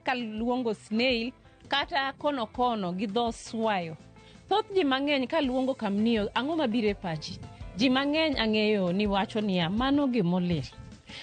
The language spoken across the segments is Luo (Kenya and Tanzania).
Kaluongo snail kata konokono gi dho swayo. Thoth ji mang'eny kaluongo kamnio, ang'o mabiro e pachi? Ji mang'eny ang'eyo ni wacho niya, mano gimolil.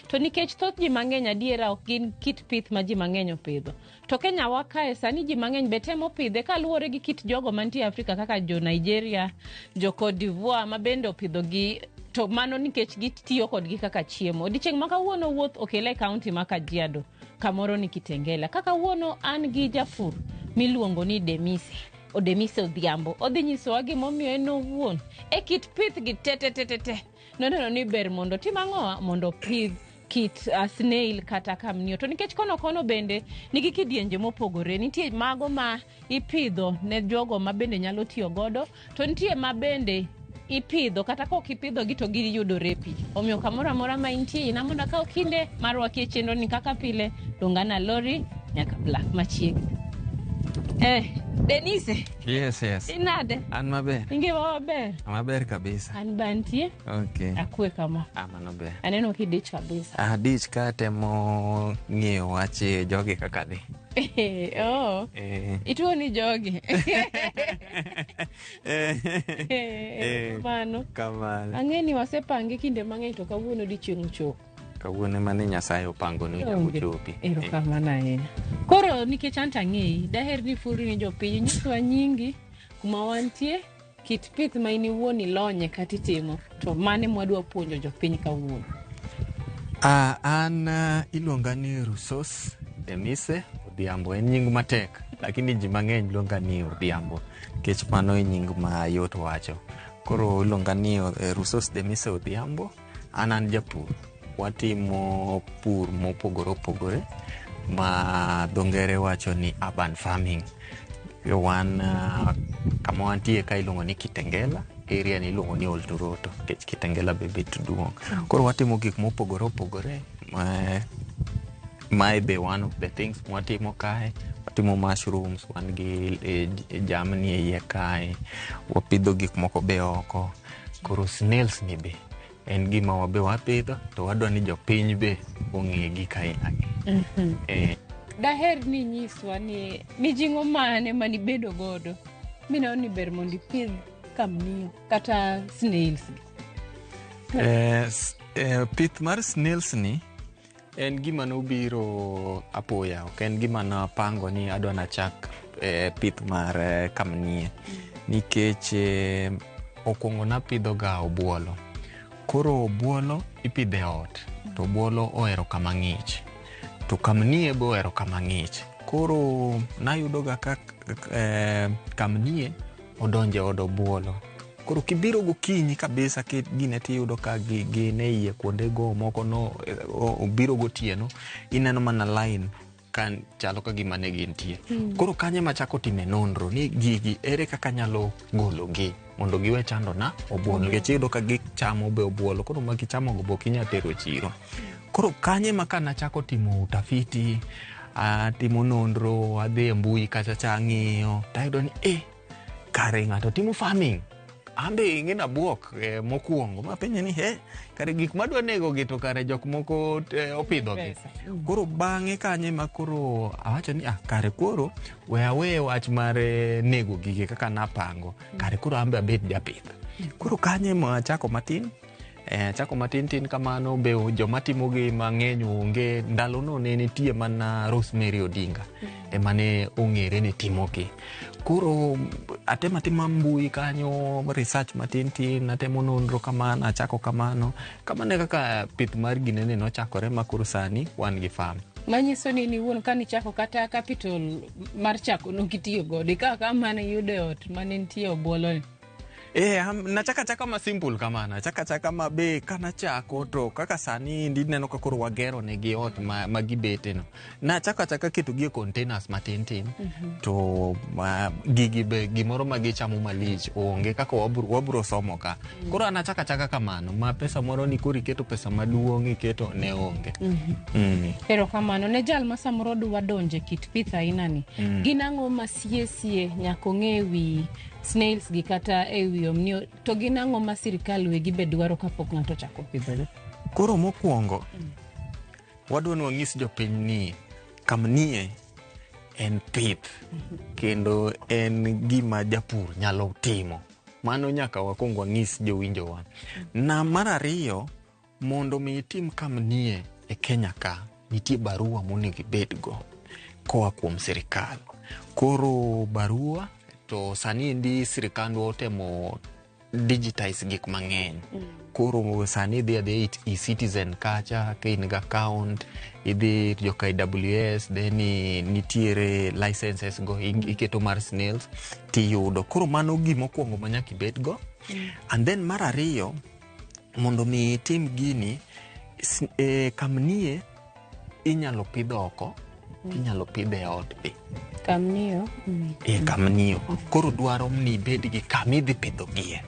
To nikech thoth ji mang'eny adiera ok gin kit pith ma ji mang'eny opidho. To Kenya wa kae sani ji mang'eny be temo pidhe kaluwore gi kit jogo mantie Afrika kaka jo Nigeria, jo Cote d'Ivoire ma bende opidho gi to mano nikech gitiyo kodgi kaka chiemo. Odiechieng' ma kawuono wuoth okele e kaunti ma Kajiado kamoro ni Kitengela. Ka kawuono an gi japur miluongo ni Demise. Odemise Odhiambo. Odhi nyisowa gimomiyo en owuon e kit pith gi te te te te te. Noneno ni ber mondo otim ang'owa mondo opidh kit snail kata kamnio. To nikech kono kono bende nigi kidienje mopogore. Nitie mago ma ipidho ne jogo ma bende nyalo tiyo godo, to nitie ma bende ipidho kata kok ipidhogi to giyudore e pi. Omiyo kamoro amora ma intie yina mondo akaw kinde mar rwaki e chenro ni kaka pile dongana lori nyaka plak machiegni. Denise. Yes. Inade? An maber. Ingima maber? Maber kabisa. An bantie. Okay. Akwe kama. Ah, mano ber. Aneno kidich kabisa. Adich ka temo ng'iyo wach jogi kaka dhi. Oh. Ituo ni jogi. Mano. Kamano. Ang'e ni wasepange kinde mang'eny to kawuono odiochieng' ochopo. Kawuono ema ne Nyasaye opango ni nyaka ochopi. Erokamano ahinya. Koro nikech an to ang'eyi, daher ni ifulri ni jopiny, inyiswa nyingi, kuma wantie, kit pith ma in iwuon ilonye kata itimo, to mane mwadwa puonjo jopiny kawuono. An iluonga ni Rusos Demise Odhiambo. En nying matek, lakini ji mang'eny luonga ni Odhiambo nikech mano e nying mayot wacho. Koro iluonga ni Rusos Demise Odhiambo. An japur. Watimo pur mopogore opogore ma dho ngere wacho ni urban farming. Wan kama wantie ka iluongo ni Kitengela, area ni iluongo ni Olturoto nikech Kitengela be bet duong'. Koro watimo gik mopogore opogore. Mae be one of the things mwatimo kae. Watimo mushrooms, wan gi jamni e iye kae. Wapidho gik moko be oko. Koro snails ni be en gima wabe wapidho to wadwa ni jopiny be ong'e gik aina gi. Daher ni inyiswa ni mijing'o mane manibedo godo mineno ni ber mondo ipidh kamnio kata snails gi. Pith mar snails ni en gima nobiro apoya, ok en gima napango ni adwa nachak pith mar kamnie nikech okwongo napidho ga obuolo. Koro obuolo ipidho e ot to obuolo ohero kama ng'ich to kamnie be ohero kama ng'ich. Koro nayudo ga ka kamnie odonjo e od obuolo. Koro kibiro gokinyi kabisa gine tiyudo ka gin e iye kuondego moko no obiro gotieno ineno mana line ka chalo ka gima ne gintie. Koro kanyo ema achako time nonro ni gigi ere kaka anyalo gologi mondo giwe chando na obuolo nikech iyudo ka gichamo be obuolo koro ma gichamo go be ok inyal tero e chiro. Koro kanyo ema kanachako timo utafiti, atimo nonro, adhi e mbui kacha cha ang'iyo tayudo ni kare ng'ato timo farming. An be ing'e nabuok mokwongo mapenje ni kare gik madwa nego gi to kare jok moko opidho gi. Koro bang'e kanyo ema koro awacho ni kare koro we awe wach mar nego gigi kaka napango. Kare koro an be abed japith. Koro kanyo ema achako matin. Achako matin tin kamano be joma timo gi mang'eny onge. Ndalono ne nitie mana Rosemary Odinga ema ne ong'ere ni timo gi. Koro atemo atima mbui kanyo research matin tin, atemo nonro kamano, achako kamano. Kamano e kaka pith mar ginene nochakore ma koro sani wan gi farm. Manyiso ni in iwuon kanichako kata capital mar chako nokitiyo godo, ikawo akawa mane iyudo e ot mane nitie obuolo ni. Nachako achaka ma simple kamano, achako achaka ma be kanachako to kaka sani endi ineno ka koro wagero negi ot ma gibete no. Nachako achaka keto gi e containers matin tin to gigi be gimoro ma gichamo malich onge kaka wabro somo ka. Koro an achako achaka kamano ma pesa moro ni koro iketo pesa maduong' iketo ne onge. Erokamano ne jal ma samoro dwa donje kit pith aina ni. Gin ang'o ma sie sie nyaka ong'e wi snails gi kata e wi omnio to gin ang'o ma sirikal wegi be dwaro kapok ng'ato ochako pidhogi? Koro mokwongo wadwa ni wanyis jopiny ni kamnie en pith kendo en gima japur nyalo timo. Mano nyaka wakwong wang'is jowinjowa. Na mar ariyo, mondo mi itim kamnie e Kenya ka, nitie barua monego ibedgo koa kuom sirikal. Koro barua to sani endi sirikandwa otemo digitize gik mang'eny. Koro sani idhi adhiya e-Citizen kacha ka in gi account, idhi ir jo KWS, then nitiere licenses go iketo mar snails tiyudo. Koro mano gimokwongo ma nyaka ibedgo. And then mar ariyo, mondo mi itim gini, kamnie inyalo pidh oko, tinyalo pidhe e ot be. Kamnio. E kamnio. Koro dwaro ni ibed gi kama idhi pidhogie.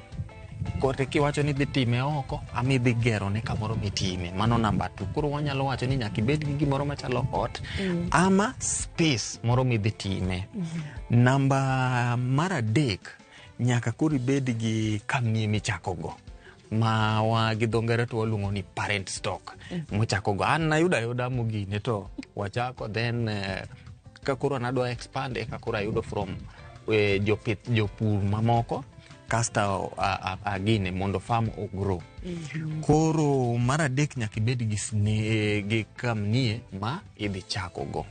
Kote kiwacho ni idhi time oko, ama idhi gerone kamoro mitime. Mano namba 2. Koro wanyalo wacho ni nyaka ibed gi gimoro machalo ot, ama space moro midhi time. Namba mar 3, nyaka koro ibed gi kamnie michakogo. Ma wa gi dho ngere to waluongo ni parent stock. Mochakogo. An nayudo ayuda mogine to wachako, then ka koro nadwa expand, eka koro ayudo from jopith, jopur mamoko, kasto agine mondo farm ogrow. Koro mar 3 nyaka ibed gi gi kamnie ma idhi chakogo.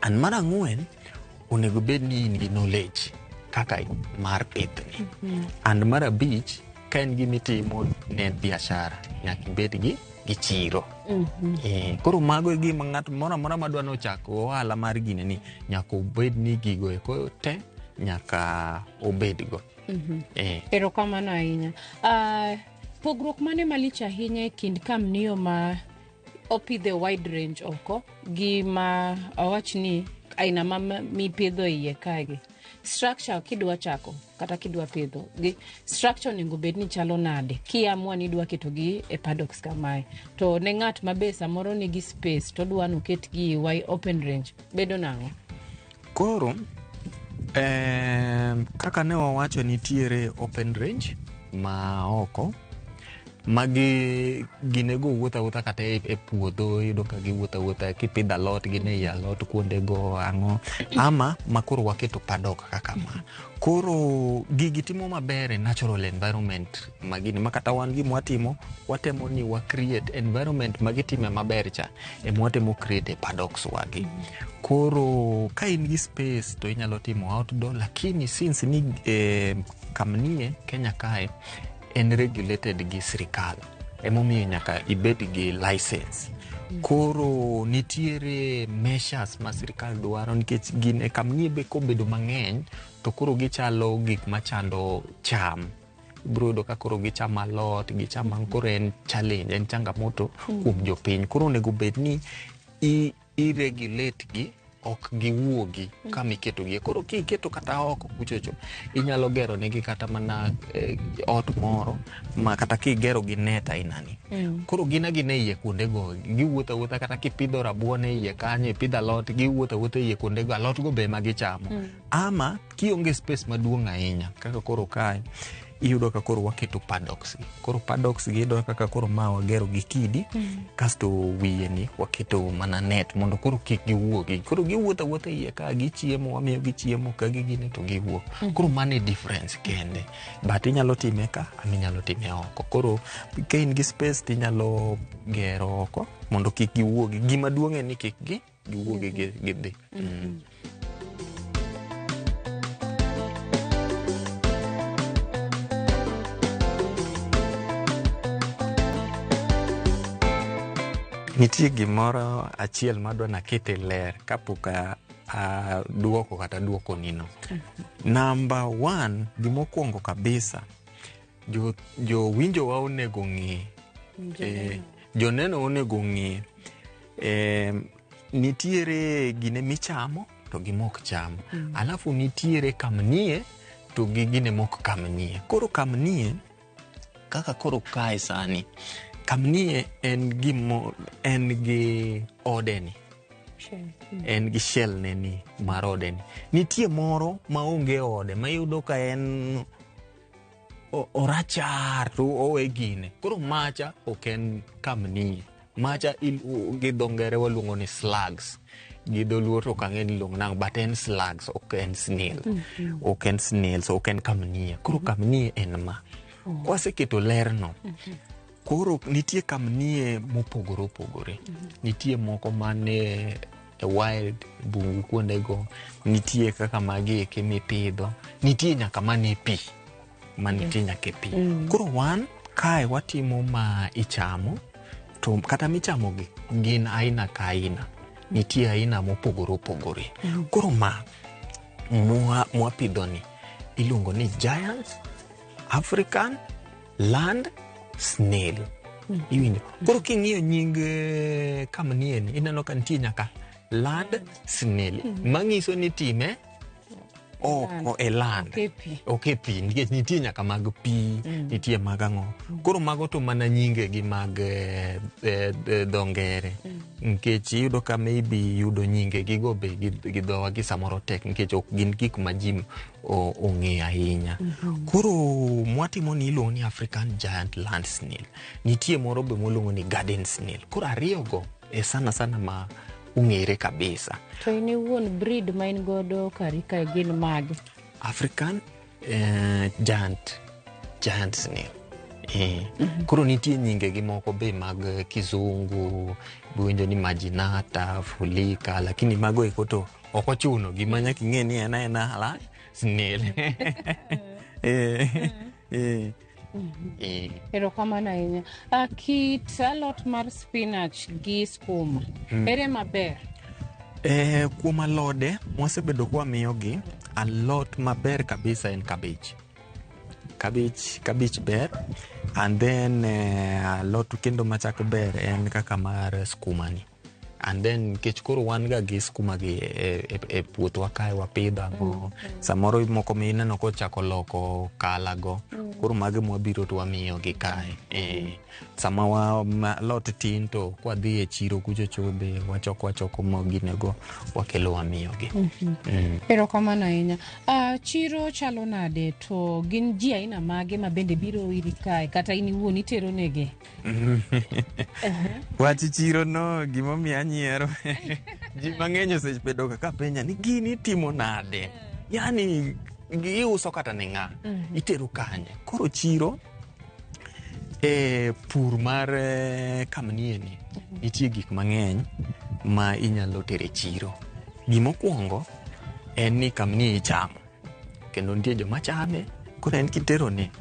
And mar 4, onego bed ni in gi knowledge kaka mar pithni. And mar 5, ka en gima itimo ne biashara, nyaka ibed gi chiro. Koro mago e gima ng'at moro amora madwa nochak ohala mar gine ni nyaka obed ni gigo eko te nyaka obedgo. Erokamano ahinya. Pogruok mane malich ahinya e kind kamnio ma opidhe wide range oko gi ma awach ni aina ma mipidho iye kagi? Structure kidwa chako kata kidwa pidho gi structure onego bed ni chalo nade kiamua ni idwa keto gi e paddocks kamae, to ne ng'at ma be samoro nigi space to odwa noket gi e open range bedo nang'o? Koro kaka ne wawacho nitiere open range ma oko magi ginego wuotho awuotha kata e puodho, iyudo ka giwuotho awuotha, kipidho alot gin ei alot kuondego ang'o, ama makoro waketo paddock kaka ma. Koro gigi timo maber e natural environment magini, ma kata wan gima watimo, watemo ni wa create environment magitime maber cha ema watemo create e paddocks wagi. Koro ka in gi space to inyalo timo outdoor, lakini since ni kamnie Kenya kae en regulated gi sirikal, emomiyo nyaka ibed gi license. Koro nitiere measures ma sirikal dwaro nikech gin e kamnie be kobedo mang'eny to koro gichalo gik machando cham. Ibiro yudo ka koro gichamo alot, gichamo ang'o, koro en challenge, en changamoto kuom jopiny. Koro onego bed ni i regulate gi, ok giwuogi kama iketogie. Koro kiketo kata oko kuchocho, inyalo gero negi kata mana ot moro ma kata kigero gi net ainani. Koro gin agina e iye kuondego, giwuotho awuotha, kata kipidho rabuon e iye kanyo, ipidho alot, giwuotho awuotha e iye kuondego, alot go be ema gichamo. Ama kionge space maduong' ahinya kaka koro kae, iyudo ka koro waketo paddocks gi. Koro paddocks gi iyudo kaka koro ma wagero gi kidi, kasto wiye ni waketo mana net mondo koro kik giwuogi. Koro giwuotho awuotha iye ka, gichiemo, wamiyo gichiemo ka gigine to giwuok. Koro mano e difference kende. But inyalo time ka, ama inyalo time oko. Koro ka in gi space tinyalo gero oko mondo kik giwuogi. Gima duong' en ni kik giwuogi gidhi. Nitie gimoro achiel madwa nakete ler kapok aduoko kata duoko nino. Number 1, gimokwongo kabisa, jowinjowa onego ng'e, joneno onego ng'e, nitiere gine michamo to gi mok cham. Alafu nitiere kamnie to gi gine mok kamnie. Koro kamnie, kaka koro kae sani, kamnie en gimo, en gi odeni. En gi shell ne ni mar odeni. Nitie moro maonge ode, mayudo ka en orachar to owe gine. Koro macha ok en kamnie. Macha gi dho ngere waluongo ni slugs. Gi dholuo to ok ang'e ni iluongo nang'o, but en slugs, ok en snail. Ok en snails, ok en kamnie. Koro kamnie en ma. Kwaseketo lerno, koro nitie kamnie mopogore opogore. Nitie moko mane e wild bungu kuondego, nitie kaka magi eki mipidho, nitie nyaka mane pi, manitie nyaka e pi. Koro wan kae watimo ma ichamo, to kata michamogi gin aina ka aina. Nitie aina mopogore opogore. Koro ma mwapidhoni iluongo ni giant African land snail. Iwinjo? Koro king'iyo nying kamnieni, ineno ka nitie nyaka land snail. Manyiso ni time oko e land. Ok e pi. Ok e pi, nikech nitie nyaka mag pi, nitie mag ang'o. Koro mago to mana nyingegi mag dho ngere. Nikech iyudo ka maybe yudo nyingegigo be gi dhowa gi samoro tek, nikech ok gin gik ma ji ong'eyo ahinya. Koro mwatimo ni iluongo ni African giant land snail. Nitie moro be moluongo ni garden snail. Koro ariyogo e sana sana ma ong'ere kabisa. To in iwuon breed ma in godo kari kae gin mage? African giant snail. Koro nitie nyingegi moko be mag kizungu, biwinjo ni marginata, fulica, lakini mago eko to ok ochuno. Gima nyaka ing'e ni en aena la snail. Erokamano ahinya. Kit alot mar spinach gi skuma, ere maber? Kuom alode mwasebedo kwamiyogi, alot maber kabisa en cabbage. Cabbage ber, and then alot kendo machako ber en kaka mar skuma ni. And then nikech koro wan ga gi skuma gi e puothwa kae wapidho ang'o. Samoro moko mineno kochako loko kala go, koro magi mwabiro to wamiyo gi kae. Sama wa alot tin to kwadhi e chiro kuchocho be wachoko ginego wakelo wamiyogi. Erokamano ahinya. Chiro chalo nade to gin ji aina mage ma bende biro iri kae kata in iwuon itero negi? Wach chiro no gimomiyo anyiero. Ji mang'eny osebedo ka penja ni gini itimo nade? Yani giuso kata ne ng'a? Itero kanye? Koro chiro e pur mar kamnie ni nitie gik mang'eny ma inyalo tero e chiro. Gimokwongo en ni kamnie ichamo kendo nitie joma chame. Koro en kitero ne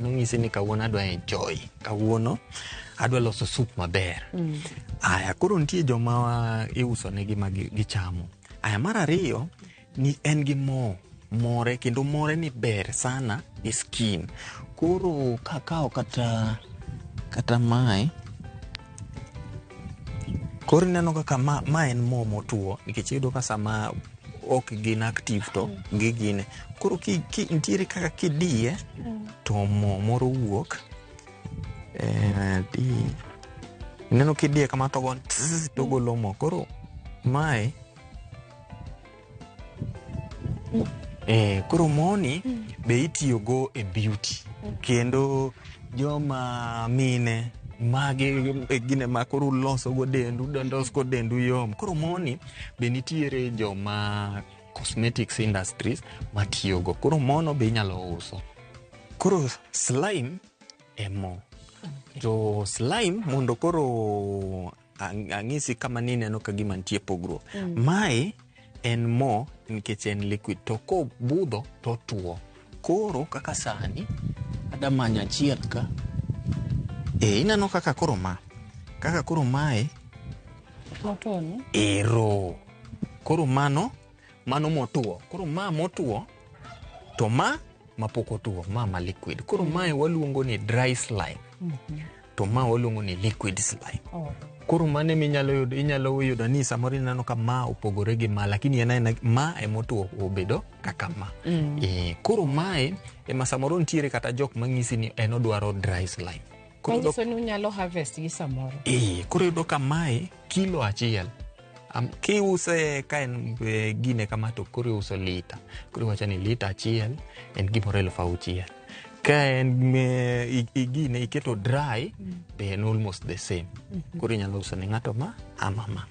nonyisi ni kawuono adwa enjoy, kawuono adwa loso soup maber. Aya, koro nitie joma iuso negi ma gichamo. Aya, mar ariyo ni en gi mo more kendo more ni ber sana e skin. Koro kakawo kata mae, koro ineno kaka ma en mo motuo nikech iyudo ka sama ok gin active to gigine. Koro ki nitiere kaka kidiye to mo moro wuok. Ineno kidiye kama to go tss, to ogolo mo. Koro mae koro moni be itiyogo e beauty kendo joma mine magi e gine ma koro uloso go dendu, dondos go dendu yom. Koro moni be nitiere joma cosmetics industries matiyogo. Koro mono be inyalo uso. Koro slime e mo. To slime mondo koro ang'isi kama nineno ka gima nitie pogruok. Mae en mo nikech en liquid to kobudho to otuo. Koro kaka sani ada manyo achiel ka. Ineno kaka koro ma. Kaka koro mae Motoni. ero. Koro mano motuo. Koro ma motuo to ma mapok otuo, ma liquid. Koro mae waluongo ni dry slime. To ma waluongo ni liquid slime. Koro mano eminyalo yudo, inyalo yudo ni samoro ineno ka ma opogore gi ma, lakini en aena ma emotuo obedo kaka ma. Koro mae ema samoro nitiere kata jok mang'isi ni en odwaro dry slime. Koro Manyiso ni unyalo harvest gi samoro. Koro iyudo ka mae kilo achiel. Kiuse ka en gine kama to koro iuso lita. Koro iwacho ni lita achiel en gimoro 6,000. Ka en igine iketo dry be en almost the same. Koro inyalo uso ne ng'ato ma ama ma.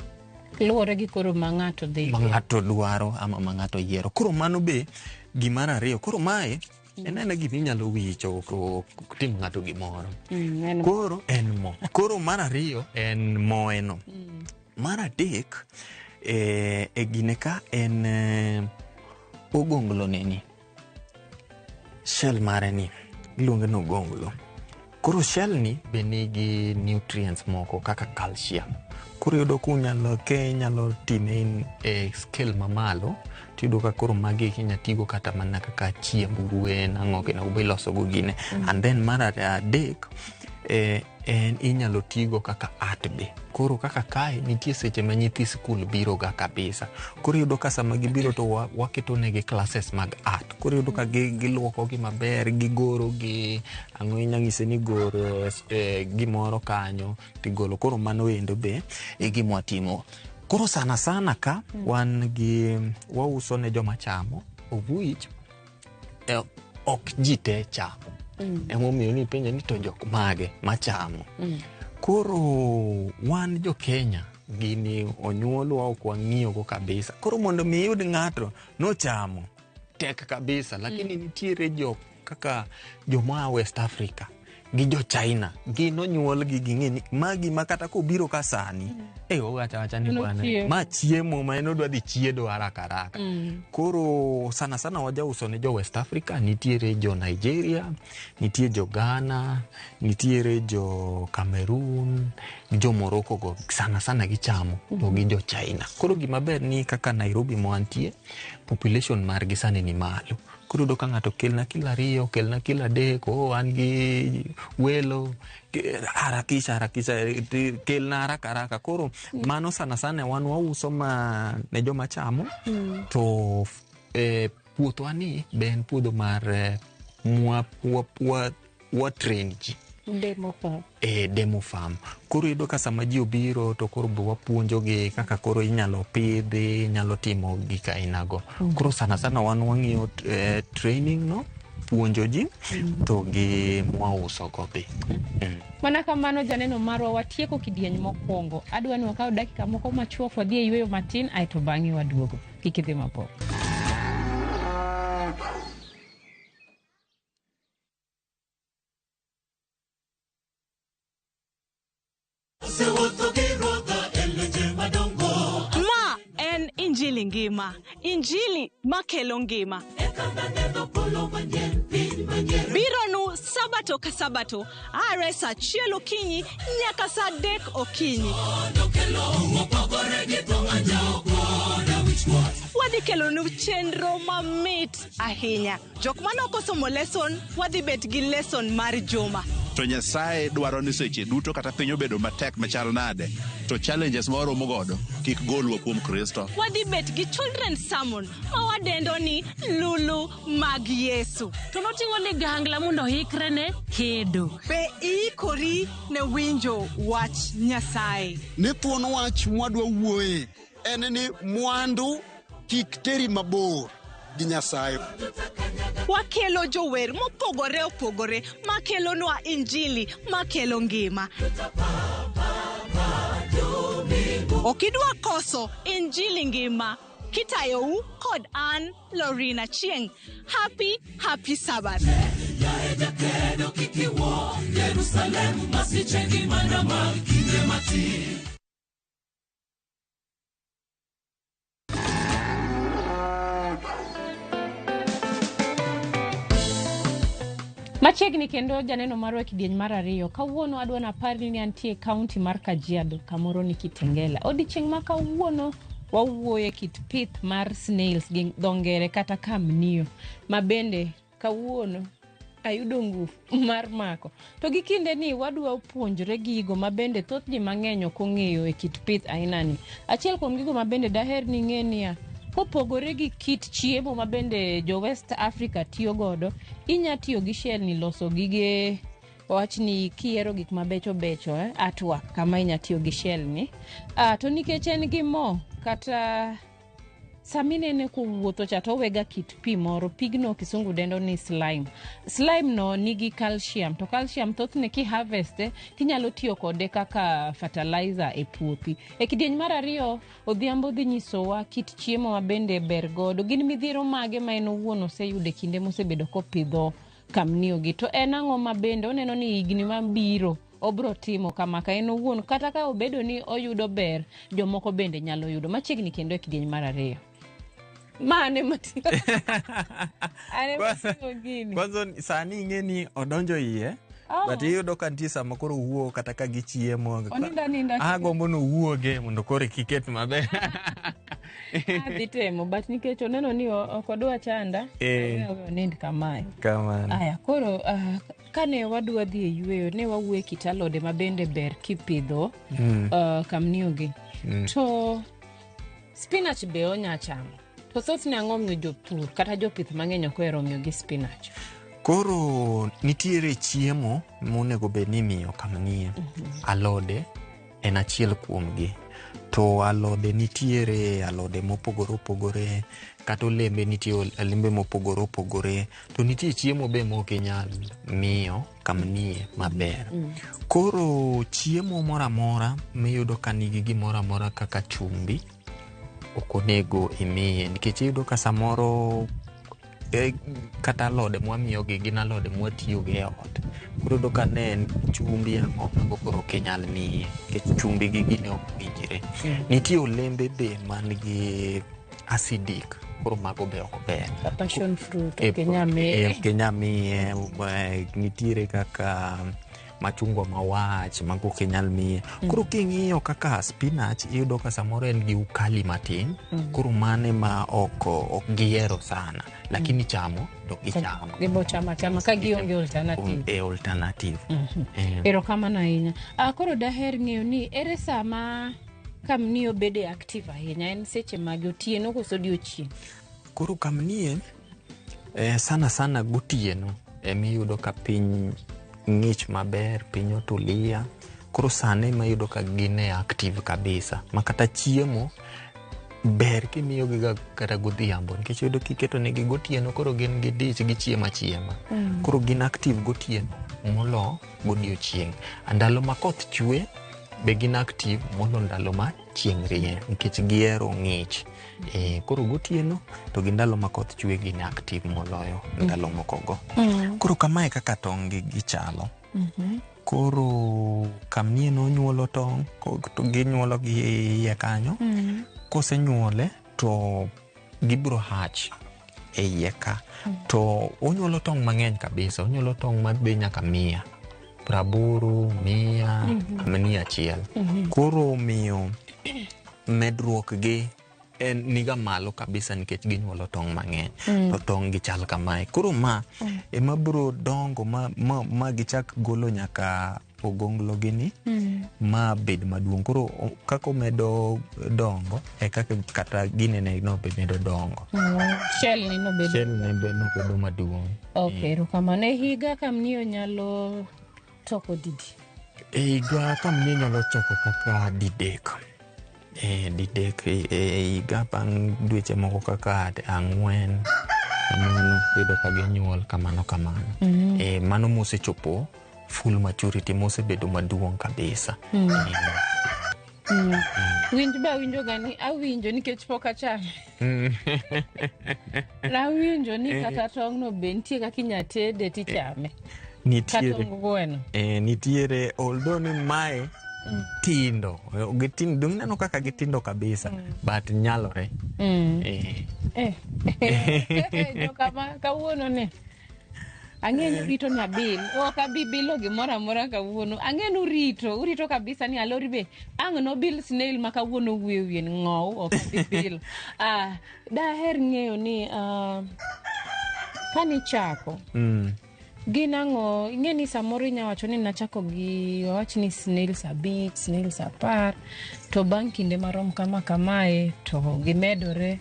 Luwore gi koro ma ng'ato dhi. Ma ng'ato dwaro ama ma ng'ato yiero. Koro mano be gimar ariyo. Koro mae en aena gima inyalo wicho, ok tim ng'ato gimoro. Koro en mo. Koro mar ariyo en moeno. Mar adek e gine ka en ogonglo neni. Shell mare ni iluonge ni ogonglo. Koro shell ni be nigi nutrients moko kaka calcium. Koro iyudo kunyalo ke inyalo time e scale mamalo, tiyudo ka koro magi inya tigo kata mana kaka chiemb gwen, ang'o kina be iloso go gine. And then mar adek en inyalo tigo kaka art be. Koro kaka kae nitie seche ma nyithi skul biro ga kabisa. Koro iyudo ka sama gibiro to waketo negi classes mag art. Koro iyudo ka giluoko gi maber, gigoro gi ang'o, inya ng'ise ni gor gimoro kanyo tigolo. Koro mano endo be e gima watimo. Koro sana sana ka wan gi wauso ne joma chamo, of which ok ji te chamo. Emomiyo nipenjo ni to jok mage machamo. Koro wan jo Kenya gini onyuolwa ok wang'iyo go kabisa. Koro mondo mi iyud ng'ato nochamo tek kabisa, lakini nitiere jok kaka joma a West Africa gi jo China, gin onyuolgi ging'e ni magi ma kata kobiro ka sani owacho awacha ni bwana Nochiemo. ma chiemo ma en odwa dhi chiedo haraka haraka. Koro sana sana wajauso ne jo West Africa, nitiere jo Nigeria, nitie jo Ghana, nitiere jo Cameroon, jo Morocco go sana sana gichamo, to gi jo China. Koro gima ber ni kaka Nairobi mwantie, population margi sani ni malo. Koro iyudo ka ng'ato kelna kilo 2, kelna kilo 3, oh, an gi welo, harakisha harakisha, kelna haraka haraka. Koro mano sana sana wan wauso ma ne joma chamo, to puothwa ni be en puodho mar mwa train ji Demo farm. E demo farm. Koro iyudo ka sama ji obiro to koro be wapuonjogi kaka koro inyalo pidhi, inyalo timo gik ainago. Koro sana sana wan wang'iyo training no, puonjo ji, to gi mwauso go be. Mana kamano, janeno marwa, watieko kidieny mokwongo. Adwa ni wakaw dakika moko machuok wadhi e yweyo matin, aeto bang'e waduogo. Kik idhi mabor. Ma en injili ngima, injili makelo ngima. Bironu sabato ka sabato, are sa 1 okinyi nyaka sa 3 okinyi. Wadhi kelonu chenro mamit ahinya. Jok manok osomo lesson, wadhi bet gi lesson mar juma. To Nyasaye dwaro ni seche duto kata piny obedo matek machal nade, to challenges ma waromo godo kik golwa kuom Kristo. Wadhi bet gi children sermon ma wadendo ni Lulu mag Yesu. To noting'o ligangla mondo oikre ne kedo. Be iikori ne winjo wach Nyasaye? Ni thuon wach mwadwa wuoye en ni mwandu kik teri mabor gi Nyasaye. Wakelo jower mopogore opogore makelonwa injili makelo ngima. Ok idwa koso injili ngima. Kitayou kod an Lorina Chieng. Happy, happy Sabbath. Jerusalem masiche ngimana mag kinde matin. Machiegni kendo, janeno marwa, e kidieny mar ariyo kawuono adwa naparni ni antie e kaunti mar Kajiado, kamoro ni Kitengela. Odiochieng' ma kawuono wawuoye kit pith mar snails gi dho ngere kata kamnio, ma bende kawuono ayudo ngufu mar mako. To gi kinde ni wadwa puonjre gigo ma bende thoth ji mang'eny ok ong'eyo e kit pith aina ni. Achiel kuom gigo ma bende daher ni ing'e niya, kopogore gi kit chiemo ma bende jo West Africa tiyo godo, inya tiyo gi shell ni loso gige, wach ni kiero gik mabecho becho, artwork kama inya tiyo gi shell ni. To nikech en gi mo kata Sama inene kowuotho cha to owega kit pi moro, pigno kisungu dendo ni slime. Slime no nigi calcium, to calcium thothne ki harvest tinyalo tiyo kode kaka fertilizer e puothi. E kidieny mar ariyo, Odhiambo dhi nyisowa kit chiemo ma bende ber godo, gin midhiero mage ma en owuon oseyudo e kinde mosebedo kopidho kamnio gi, to en ang'o ma bende oneno ni higni mabiro obro timo kama ka en owuon kata ka obedo ni oyudo ber, jomoko bende nyalo yudo. Machiegni kendo e kidieny mar ariyo. Mane mating'o ane mating'o gini. Kwanza sani ing'e ni odonjo iye. Oh. But iyudo ka nitie sama koro owuok kata ka gichiemo. Onindo aninda. Agombo ni owuoge mondo koro kiket maber. Adhi temo, but nikech oneno ni ok odwa chanda, awe onind kamae. Kamano. Aya, koro kane wadwa dhi e yweyo, ne wawuoyo e kit alode ma bende ber kipidho kamniogi. To spinach be onya chamo. To thothne ang'o miyo jopur kata jopith mang'eny ok ohero miyogi spinach? Koro nitiere chiemo monego bed ni imiyo kamnie. Alode en achiel kuomgi. To alode nitiere alode mopogore opogore, kata olembe nitie olembe mopogore opogore, to nitie chiemo be mok inyal miyo kamnie maber. Koro chiemo moro amora miyudo ka nigi gimoro amora kaka chumbi, ok onego imiye, nikech iyudo ka samoro kata alode mwamiyogi gin alode mwatiyogo e ot. Koro iyudo ka ne en chumbi ang'o mago koro ok inyal miye nikech chumbi gi gini ok winjre. Nitie olembe be man gi acidic, koro mago be ok ber. Passion fruit ok inyal miye. Ok inyal miye. Nitiere kaka machungwa mawach, mago ok inyal miye. Koro king'iyo kaka spinach, iyudo ka samoro en gi ukali matin, koro mane ma ok gihero sana, lakini chamo to gichamo. Gibo chamo achama ka gionge alternative. E alternative. Erokamano ahinya. Koro daher ng'eyo ni ere sama kamnio bede active ahinya, en seche mage, otieno koso odiochieng'? Koro kamnie sana sana gotieno emiyudo ka piny ng'ich maber, piny otulia. Koro sane ema iyudo ka gin e active kabisa, ma kata chiemo ber kimiyogi kata godhiambo, nikech iyudo kiketo negi gotieno koro gin gidich gichiemo achiema. Koro gin active gotieno molo godiochieng'. Ndalo ma koth chwe be gin active molo ndalo ma chieng' rieny, nikech gihero ng'ich. Koro gotieno to gi ndalo ma koth chwe gin active moloyo ndalo mokogo. Koro kamae kaka tong' gi gichalo. Koro kamnie nonyuolo tong', to ginyuolo gi iye kanyo. Kosenyuole to gibiro hatch e iye ka. To onyuolo tong' mang'eny kabisa, onyuolo tong' madhi nyaka 100, 80, 100, 101. Koro miyo medruok gi en niga malo kabisa nikech ginyuolo tong' mang'eny. To tong' gi chal kamae. Koro ma ema biro dongo ma gichak golo nyaka ogonglo gini ma bed maduong'. Koro kaka omedo dongo e kaka kata ginene no be medo dongo. Shell ni no bedo. Shell ne be no bedo maduong'. Okay, erokamano. E higa kamnio nyalo toko didi? E higa kamnio nyalo choko kaka didek. Didek e higa bang' dweche moko kaka 4 kamano iyudo ka ginyuol kamano kamano. Mano mosechopo full maturity, mosebedo maduong' kabisa. Winj be awinjo ga ni awinjo nikech pok achame. Nawinjo ni kata tong' no be nitie kaka inya tede tichame. Nitiere. Kata tong gweno. Nitiere, although ni mae tindo, gitindo, dong ineno kaka gitindo kabisa, but nyalore. Jokama kawuono ni ang'e ni urito ni abil, ok abi bilo gimoro amora kawuono. Ang'e ni urito kabisa ni alori be ang' nobil snail ma kawuono wuoyo wiye ni ng'ow, ok abi bilo. Daher ng'eyo ni kanichako gin ang'o, ing'e ni samoro inya wacho ni nachako gi wawach ni snails 5, snails 10, to bang' kinde marom kama kamae to gimedore.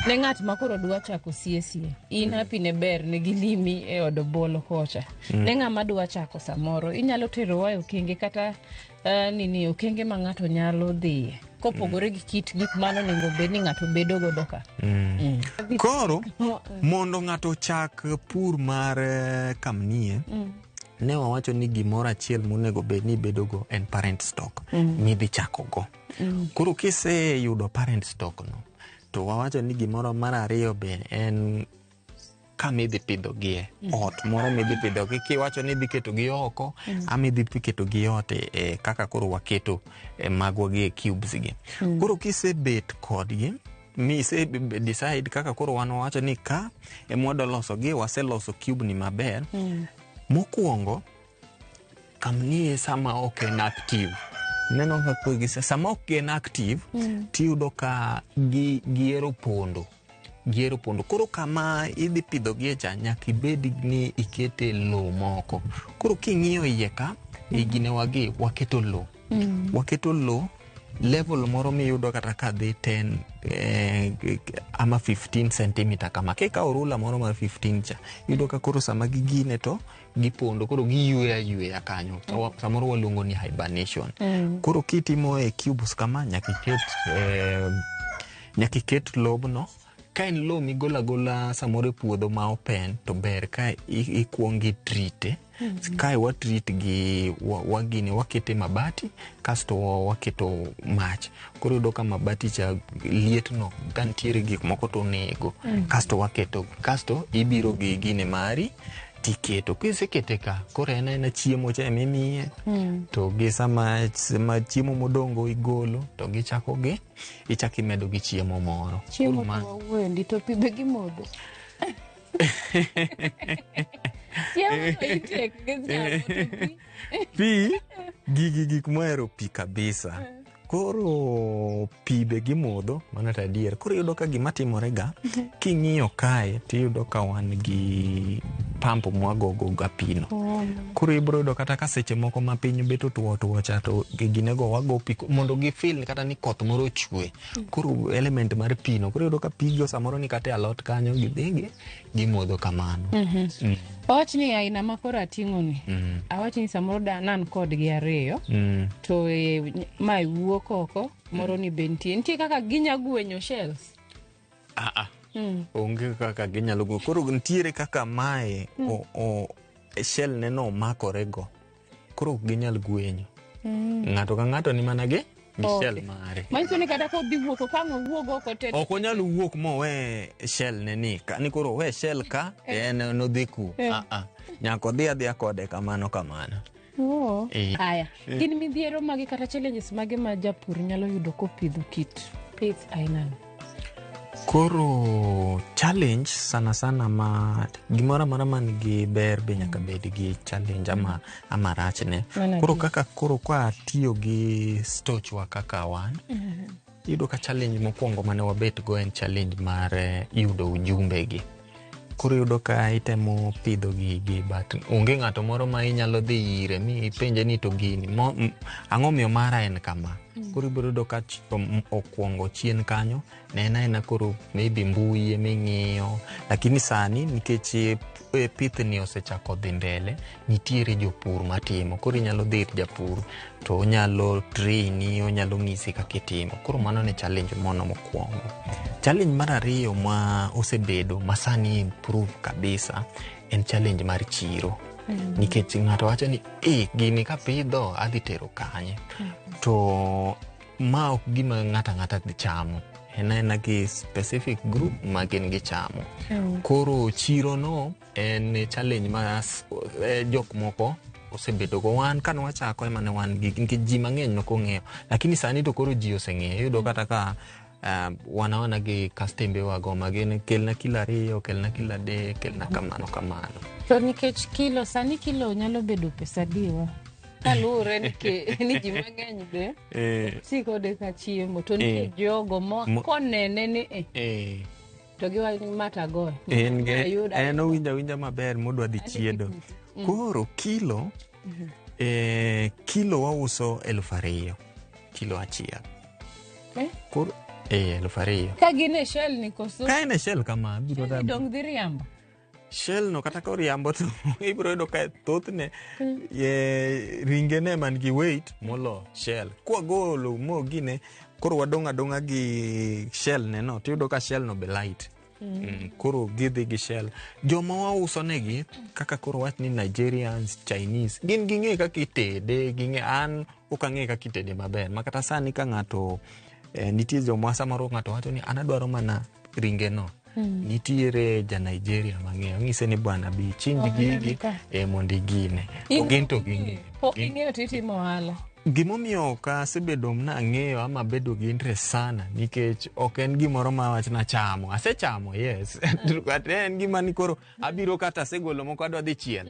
Ne ng'at ma koro dwa chako siesie, in happy ne ber ne gilimi e od obolo kocha. Ne ng'ama dwa chako samoro, inyalo terowa e okenge kata nini okenge ma ng'ato nyalo dhiye kopogore gi kit gik mano onego bed ni ng'ato bedo godo ka. Koro mondo ng'ato ochak pur mar kamnie, ne wawacho ni gimoro achiel monego bed ni ibedogo en parent stock midhi chakogo. Koro kiseyudo parent stock no, to wawacho ni gimoro mar ariyo be en kama idhi pidhogie, ot moro midhi pidhogi. Kiwacho ni idhi ketogi oko ama idhi ketogi ot e kaka koro waketo magwa gi e cubes gi. Koro kisebet kodgi mise decide kaka koro wan wawacho ni ka ema wadwa losogi, waseloso cube ni maber. Mokwongo, kamnie sama ok en active, neno ka sama ok en active, tiyudo ka gihero pondo, gihero pondo. Koro kama idhi pidhogie cha nyaka ibed ni ikete lowo moko. Koro king'iyo iye ka, e ginewagi waketo lowo, waketo lowo level moro miyudo kata ka dhi 10 ama 15 centimeter kama. Kikawo rula moro mar 15 cha, iyudo ka koro sama gigine to gipondo, koro giyweyo ayweya kanyo. Samoro waluongo ni hibernation. Koro kitimo e cubes kama, nyaka iket nyaka iket lobno. Ka en lowo migolo agola samoro e puodho ma open, to ber ka ikuongo itrite. Kae watreat gi wagine, wakete mabati, kasto waketo mach. Koro iyudo ka mabati cha lietno ka nitiere gik moko to onego. Kasto waketo, kasto ibiro gi gine mari tiketo. Kisekete ka, koro en aena chiemo cha emimiye, to gi sama chiemo modong' igolo to gichako gi ichako imedo gi chiemo moro. Chiemo to wawuoyendi to pi be gimodho. Chiemo to intake gichamo to pi. Pi, gigi gik mohero pi kabisa. Koro pi be gimodho, mano to adier. Koro iyudo ka gima timore ga, king'iyo kae tiyudo ka wan gi pump mwagogo ga pi no. Koro ibiro yudo kata ka seche moko ma piny bet otuo otuo cha, to ginego wago pi mondo gifeel kata ni koth moro ochwe. Koro element mar pi no, koro iyudo ka pigo samoro ni kata e alot kanyo gidhi gimodho kamano. Awach ni aina ma koro ating'o ni, awach ni samoro nan kodgi ariyo, to mae wuok oko, moro ni be nitie. Nitie kaka ginya gwenyo shells? Onge kaka ginyalo gwenyo. Koro nitiere kaka mae shell ne no omakore go. Koro ok ginyal gwenyo. Ng'ato ka ng'ato ni mana gi shell mare. Manyiso ni kata kodhi wuok, ok ang' owuog oko te. Ok onyal wuok mowe shell ne ni ka. Ni koro owe shell ka, en nodhi ku. Nyaka odhi adhiya kode kamano kamano. Aya, gin midhiero mage kata challenges mage ma japur nyalo yudo kopidho kit pith ainano? Koro challenge sana sana ma gimoro amora man gi ber be nyaka bed gi challenge ama rachne. Koro kaka koro kwa tiyo gi stochwa kaka wan, iyudo ka challenge mokwongo mane wabet go en challenge mar yudo ujumbe gi. Koro iyudo ka itemo pidho gigi, but onge ng'ato moro ma inyalo dhi ire mi ipenje ni to gini ang'o miyo mara en kama. Koro ibiro yudo ka okwongo chien kanyo ne en aena koro maybe mbui eming'iyo, lakini sani nikech pithni osechako dhi mbele, nitiere jopur matimo. Koro inyalo dhi ir japur to onyalo traini, onyalo ng'isi kaka itimo. Koro mano ne challenge mono mokwongo. Challenge mar ariyo ma osebedo ma sani improve kabisa en challenge mar chiro. Nikech ng'ato wacho ni gini kapidho adhi tero kanye, to ma ok gima ng'ato ang'ata dhi chamo, en aena gi specific group ma gin gichamo. Koro chiro no en challenge ma jok moko osebedo go. Wan kane wachako ema ne wan gi, nikech ji mang'eny nok ong'eyo, lakini sani to koro ji oseng'eyo. Iyudo kata ka wana gi kastembe wago ma gin kelna kilo 2, kelna kilo 3, kelna kamano kamano. To nikech kilo sani kilo nyalo bedo pesa adiwa kaluwore ni ji mang'eny be ti kode ka chiemo, to nitie jogo ma konene ni to giwacho ni ma tagoyo. En owinjo awinja maber modwa dhi chiedo. Koro kilo kilo wauso 2000 kilo achiel. Koro Eh, 2000. Ka gin e shell ni koso? Ka en e shell kama biro Shell ni dong dhi riambo. Shell no kata ka oriambo to ibiro yudo ka thothne ringe ne man gi weight molo shell. Kwagolo mogine koro wadong' adong'a gi shell ne no tiyudo ka shell no be light. Koro gidhi gi shell. Joma wauso negi kaka koro wach ni Nigerians, Chinese, gin ging'e kaka itede, ging'e an ok ang'e kaka itede maber. Ma kata sani ka ng'ato nitie joma samoro ng'ato wacho ni an adwaro mana ringe no. Nitiere ja Nigeria mang'eyo, ng'ise ni bwana bi chinj gigi mondo igine. To gin to ging'eyo. Pok ing'eyo to itimo ohala. Gimomiyo ok asebedo nang'eyo ama bedo gi interest sana nikech ok en gimoro ma awach nachamo. Asechamo, yes. But en gima ni koro abiro kata asegolo moko adwa dhi chiel.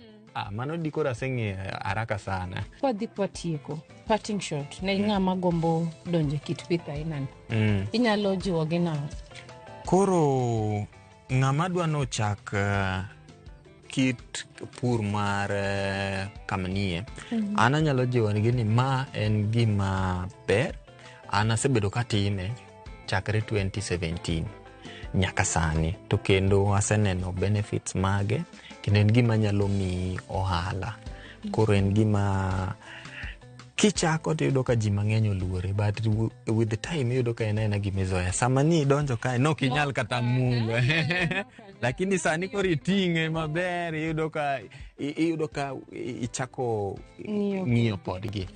Mano di koro aseng'eyo haraka sana. Kwadhi kwatieko, parting shot ne ng'ama gombo donjo e kit pith ainani. Inyalo jiwogi nang'o? Koro ng'ama dwa nochak kit pur mar kamnie, an anyalo jiwonegi ni ma en gima ber. An asebedo katime chakre 2017 nyaka sani, to kendo aseneno benefits mage, kendo en gima nyalo miyi ohala. Koro en gima kichako tiyudo ka ji mang'eny oluore, but with the time iyudo ka en aena gima izoea. Sama ni idonjo kae nok inyal kata mulo, lakini sani koro iting'e maber, iyudo ka ichako ng'iyo kodgi.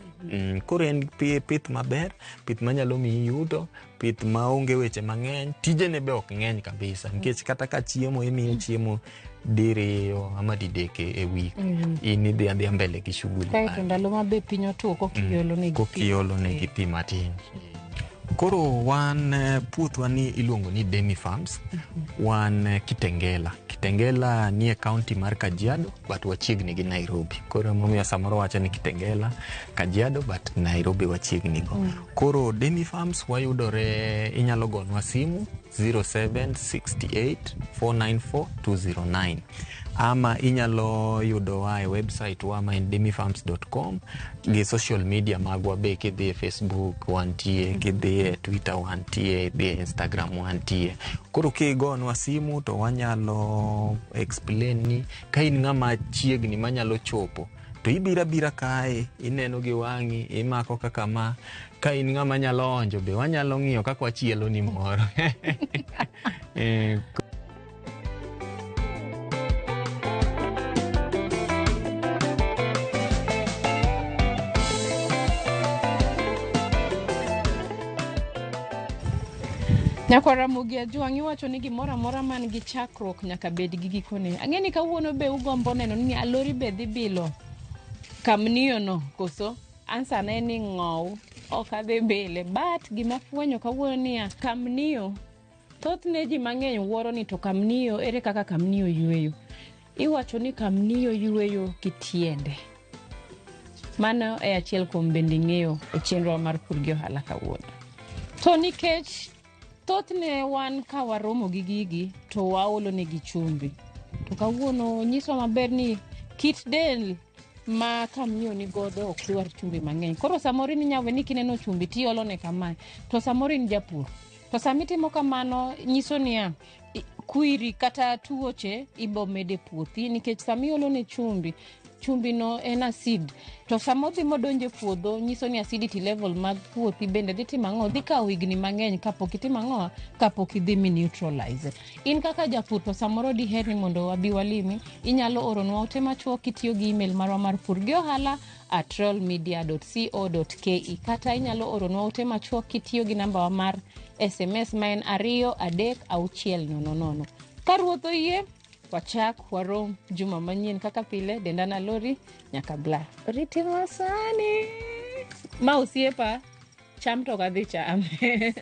Koro en pith maber, pith manyalo miyi yuto, pith maonge weche mang'eny, tijene be ok ng'eny kabisa, nikech kata ka chiemo imiyo chiemo diriyo ama didek e week, in idhi adhiya mbele gi shughuli. Kaeto ndalo ma be piny otuo kokiolo negi pi matin. Koro wan puothwa ni iluongo ni Demi Farms. Wan Kitengela. Kitengela nie county mar Kajiado, but wachiegni gi Nairobi. Koro emomiyo samoro wacho ni Kitengela, Kajiado, but Nairobi wachiegni go. Koro Demi Farms wayudore, inyalo gonwa simu 0768 494 209. Ama inyalo yudowa e website wa ma en demifarms.com, gi social media magwa be, kidhi e Facebook wantie, kidhi e Twitter wantie, idhi e Instagram wantie. Koro kigonwa simu to wanyalo explain ni ka in ng'ama chiegni manyalo chopo to ibiro abira kae, ineno gi wang'i, imako kaka ma. Ka in ng'ama nyalo onjo be wanyalo ng'iyo kaka wachielo ni moro. Nyakwar Ramogi Ajwang' iwacho ni gimoro amora man gi chakruok nyaka bed gi gikone. Ang'e ni kawuono be ugombo neno ni alori be dhi bilo kamnio no koso? Answer ne ni ng'ow, ok adhi bile. But gima fwenyo kawuono niya, kamnio, thothne ji mang'eny wuoro ni to kamnio, ere kaka kamnio yweyo? Iwacho ni kamnio yweyo gi tiende. Mano e achiel kuom bende ng'eyo e chenro mar pur gi ohala kawuono. To nikech thothne wan ka waromo gi gigi to waolo negi chumbi. To kawuono nyiswa maber ni kit del ma kamnio ni godo ok dwar chumbi mang'eny. Koro samoro in nyawe ni kineno chumbi tiolo ne kamae, to samoro in japur. To samitimo kamano nyiso niya, kwiri kata tuoche ibo mede puothi, nikech samiolo ne chumbi, chumbi no en acid. To sama odhi modonjo e puodho nyiso ni acidity level mag puothi bende dhi timo ang'o? Dhi kawo higni mang'eny kapok itimo ang'o? Kapok idhi mi neutralize. In kaka japur to samoro diher ni mondo wabi walimi, inyalo oronwa ote machuok kitiyo gi email marwa mar pur gi ohala @royalmedia.co.ke, kata inyalo oronwa ote machuok kitiyo gi namba wa mar SMS ma en 2 3 6 0 0. Ka ruoth oyie, wachak warom juma manyien kaka pile. Dendana lori nyaka bla riti masani ma osiepa cham to kadhi chame.